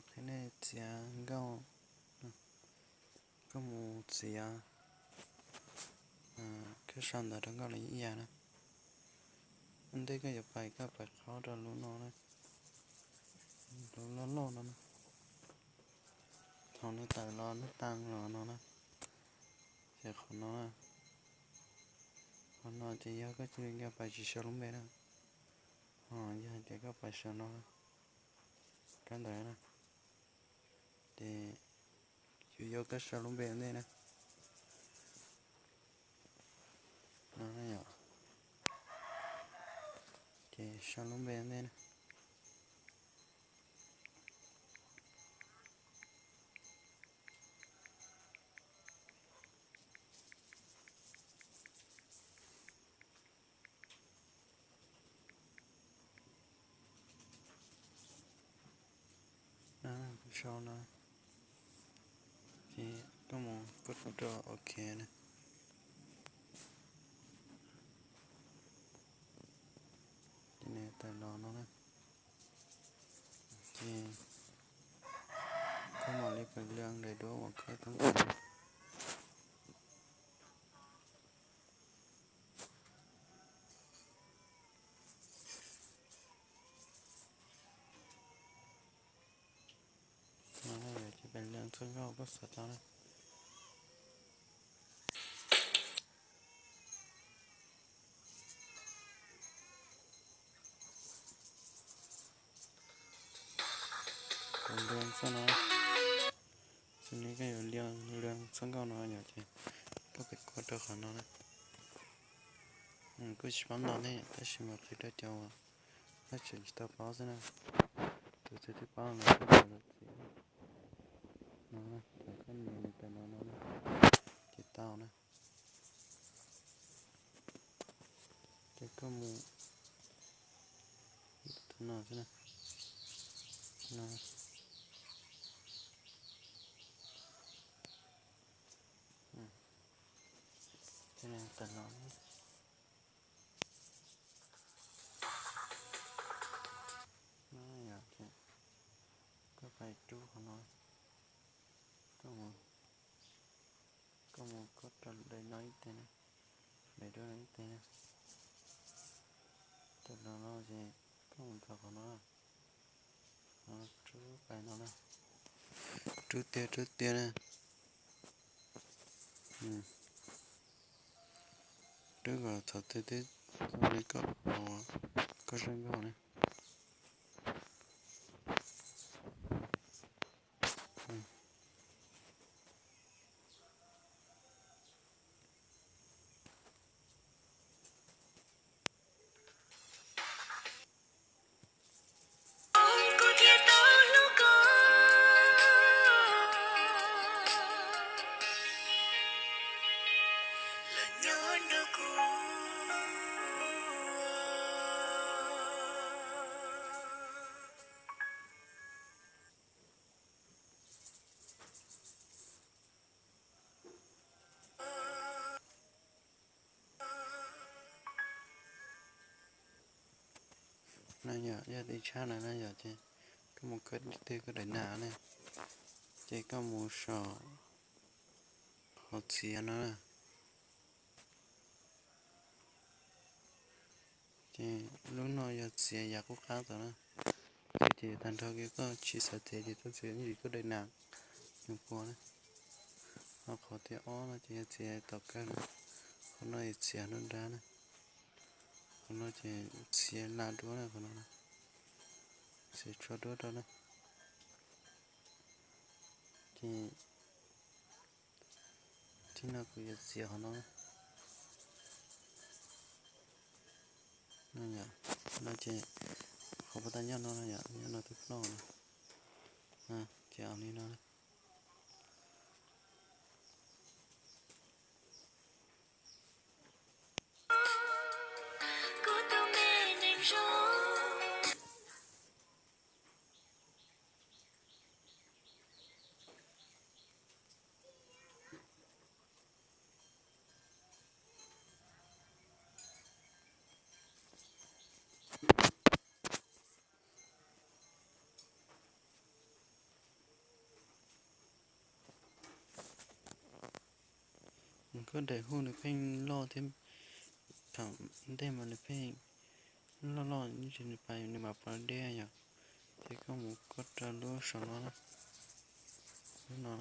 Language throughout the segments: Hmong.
Qhia nej txiav nkauj, koj mus txiav, koj sau ntawv rau nkauj los ib yam na. Ua ntej koj yuav pais koj pais qhov rau lub no na, lub loj loj no na. Thaum nws tawm los nws tag los no na, ces qhov no na, qhov no ces yog koj cia li nkag pais tsis sau lub npe na. Ho yog hais tias koj pais sau no na, kab ntawd na, ces yuav yuav koj sau lub npe ua ntej na. No na yom, ces sau lub npe ua ntej na. Sau no, ces koj mus koj rau OK na. Ces nws tawm los no na. Ces koj mam li pais lwaj daim duab uas koj toob kas. No na yom, ces pais lwaj txoj nkauj koj xav tau na. Kuv lwaj txoj no, xws li koj yuav lwaj txoj nkauj no yom, ces koj pais kuaj rau qhov no na. Kuj tsis paub ntau ne, tab sis mas qhia rau cov uas laj tseem tsis tau paub xwb na. Tus twg twb paub lawm koj tau lawm txiv. No, thaum koj nias nws tawm los no na, ces tau na. Ces koj mus tus no xwb na. No. Ces nws tawm los. No yom, ces koj pais rub qhov no, koj mus, koj mus koj rau daim no ib teg na, daim duab no ib teg na. Tawm los no ces koj mus rau qhov no, rub pais no na, rub tiag rub tiag na. Rub kom thaum twg twb zoo li koj, koj zaj nkauj na. No yom, yog tim tshaj no na yom, ces koj mus koj tig koj daim nas na, ces koj mus saum qhov txiav no na. Ces lub no yog txiav yav qub qab tod na. Ces, ces tag nrho kiag koj tsis xav txiav ces koj txiav ntsis koj daim nas nws puas na. Ho qhov tiam ob no ces yog txiav tom kawg na. Qhov no yog txiav nruab nrab na. Qhov no ces txiav lam duab na, qhov no txiav tsho duab rau na. Ces thib no kuv yuav txiav qhov no. No yom, no ces qhov puas tau nyob no no yom, nyob no twb ploj no. Ces ua li no. Koj daim huj nws pheej loj thiab, thaum ntej mas nws pheej loj loj, nws pas nws mam pov deb yom. Ces koj mus koj rau lub saum no, lub no,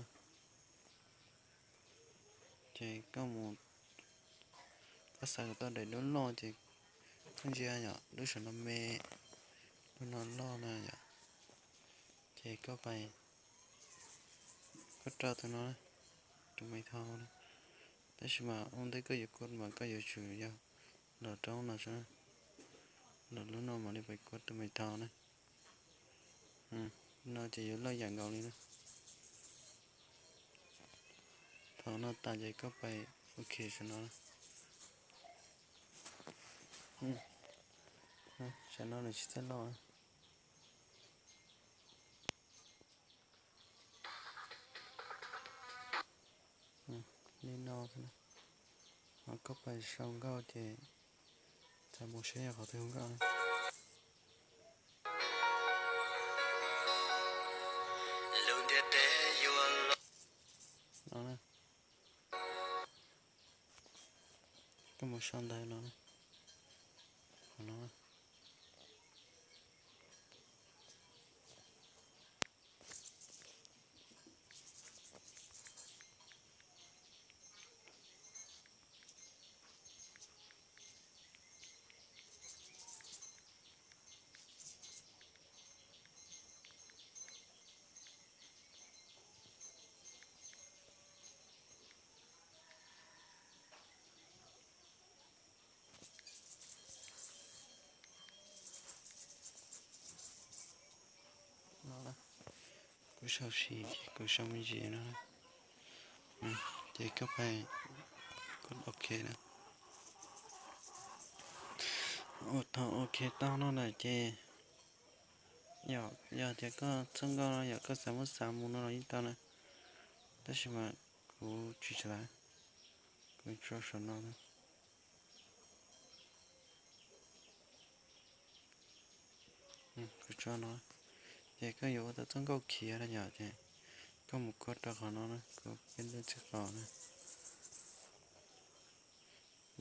ces koj mus, koj xav kom tau daim duab loj ces koj ntsia yom, lub saum no me, lub no loj na yom. Ces koj pais, koj rau tus no, tus me thau na. Tab sis mas ua ntej koj yuav kua mas koj yuav tsum yog los rau no, los lub no mam li pais kua tus me thau na. No ces yuav loj yam nkaus li na. Thaum no tas ces koj pais ok saum no. Saum no nws tsis txawj loj. Li no, koj pais sau nkauj ces txav mus saib yog qhov twg hu nkauj. Koj mus sau ntawv no, qhov no. Kuv sau sim, kuv sau me ntsis no. Ces koj pais, koj ok na. Ua thaum ok tau no lawm ces yog, yog tias koj txoj nkauj no yog koj xav muab xa mus no los yeej tau na. Tab sis mas kuv tsis xav, kuv tso saum no na. Kuv tso no, ces koj yuav ua tau txoj nkauj khiav no yom, ces koj mus kua rau qhov no na, kuv peb lub txij qos na.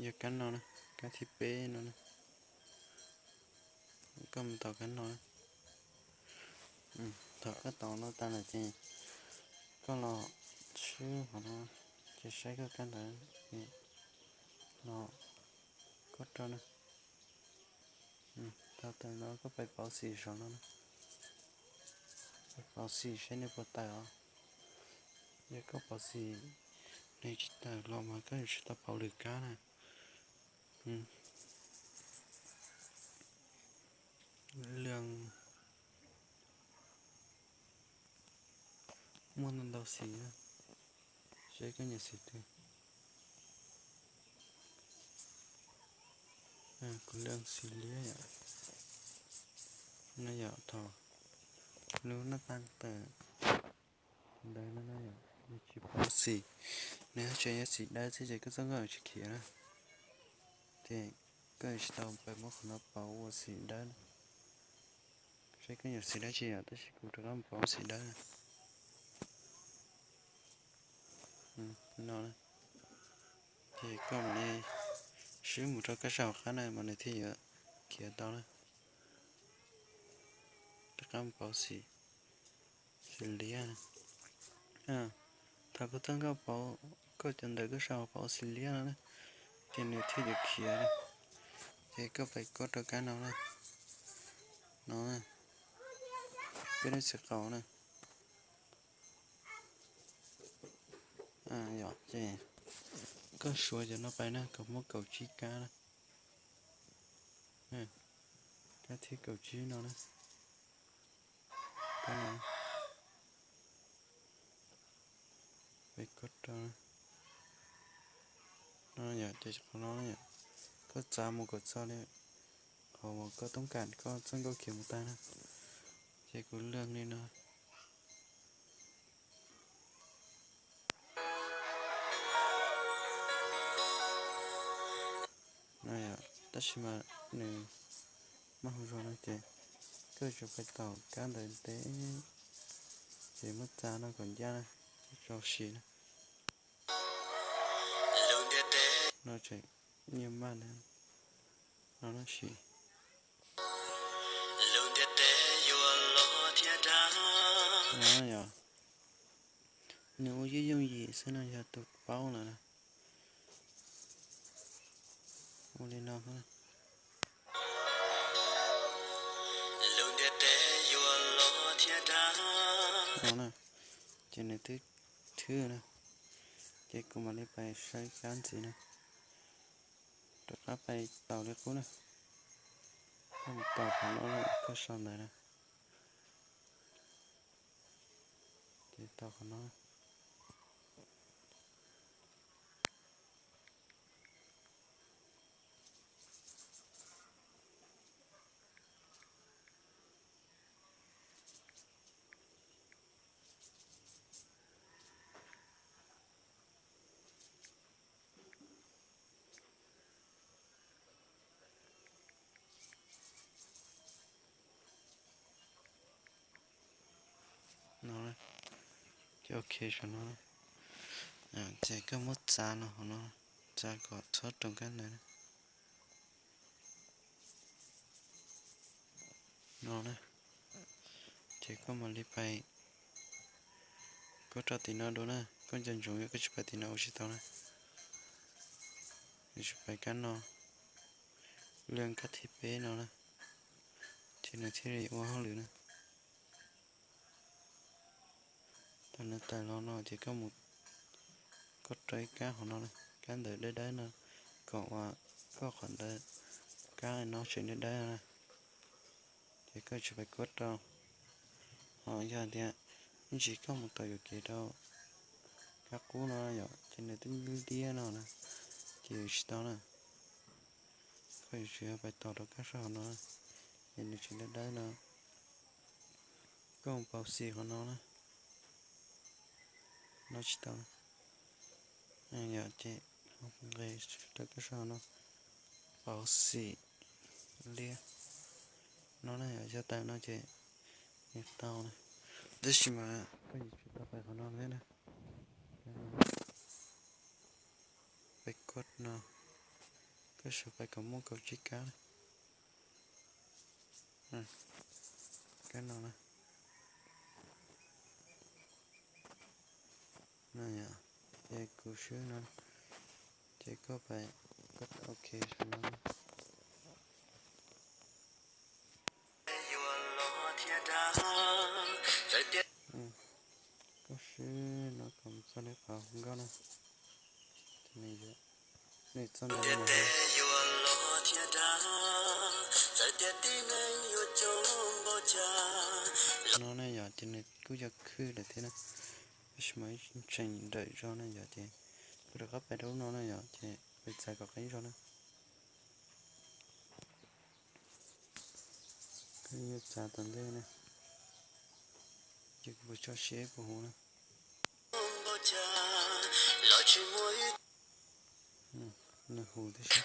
Yog kab no na, kab thib peb no na. Koj mus tau kab no na. Thaum koj tau no tas lawm ces koj los swb qhov no, ces saib koj kab ntawd, los koj rau na. Thaum tawm no koj pais pauv xim saum no na. Pauv xim saib nws puas tawm os. Yog koj pauv xim nws tsis tawm los mas koj yuav tsum tau pauv lwm kab na. Lwm muaj ntau ntau xim na, seb koj nyiam xim twg. Kuv lwm xim liab yom. No yom, thaum lub naj tag tawm ntawd no na yom, nws tsis pauv xim, nws tseem yog xim dawb xwb ces koj txoj nkauj tsis khiav na. Ces koj yuav tsis tau pais muab qhov no pauv ua xim dawb na. Seb koj nyiam xim dab tsi yom, tab sis kuv rov qab mus pauv xim dawb na. No, ces koj mam li swb mus rau kab sab hauv qab na mas nws thiaj yuav khiav tau na. Rov qab mus pauv xim, xim liab. Thaum koj txoj nkauj pauv, koj cov ntawv koj sau pauv xim liab no na, ces nws thiaj yuav khiav na. Ces koj pais kua rau kab no na. No, peb lub txij qos na. Yog ces koj suav cov no pais na, kom muaj kaum tsib kab na. Kab thib kaum tsib no na. Kab no, peb koj rau no yom, ces qhov no yom, koj txav mus kom txog li qhov uas koj toob kam koj txoj nkauj khiav mus tag na. Ces kuv lwm li no. Tab sis mas nws maj hu zog no ces koj tsuas pais taus kab ntawd ntev, ces muab txav no kom ncaj na, tso sim na. Lub No tseem nyiaj maj ntag. No tab sis lub ntiaj teb yuav los thiab dag. No yog nws ua yooj yooj yim xwb no yog tus paub lawm na. Ua li no xwb. Lub ntiaj teb yuav los thiab dag. No na, ces nws twb thwb na, ces kuv mam li pais saib kab ntxiv na. Rov qab pais taus li qub na. Koj mus taus qhov no na, koj sau ntawv na. Ces taus qhov no. No, ces ok saum no. Ces koj muab txav no hauv no, txav kom txhob roos kab ntawv na. No na, ces koj mam li pais, koj rau tim no dua na, koj nco ntsoov yog koj tsis pais tim no ua tsis tau na. Yus tsis pais kab no, lwm kab thib peb no na, ces nws thiaj li ua hauj lwm na. Thaum nws tawm los no ces koj mus, koj rau ib kab hauv no, kab ntawv dawb dawb no, kom uas koj qhov ntawd kab no tseem dawb dawb na. Ces koj tsis pais kuab rau. Ho yog tias ib ntsis koj mus taus yuam kev rau kab qub no yom, ces nws twb liab no na, ces yuav tsis tau na. Koj yuav tsum yog pais taus rau kab sab hauv no, ces nws tseem dawb dawb no. Koj mus pauv xim qhov no na, no tsis tau. Yog ces nqis rau kab sab hauv no, pauv xim liab no na, yog tawm no ces nws tau na. Tab sis mas koj yuav tsum tau pais qhov no thiab na. Peb koj no, koj sawv pais kom muaj kaum tsib kab na. Kab no na. No yom, ces kuv swb no, ces koj pais, koj ok saum no. Koj swb no kom mus txog li qhov hu nkauj no. Nws txog ntawm no. No ne yom, ces nws kuj yog khwj lawm thiab na. Tab sis mas tseem nrawm zog na yom, ces kuv rov qab pais rau lub no na yom, ces peb txav kom qab zog na. Koj yuav txav tom ntej na, ces kuv puas tso siab puas huv na. Nws huv tib si.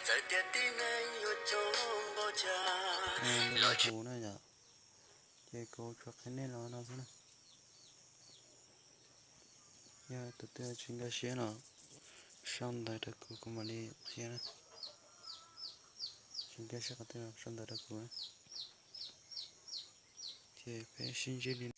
Nws huv na yom, ces kuv tsuas qhia nej los no xwb na. Yog tus twg tsis nkag siab los sau ntawv rau kuv, kuv mam li qhia na. Tsis nkag siab qhov twg los sau ntawv rau kuv na. Ces peb sib ntsib li.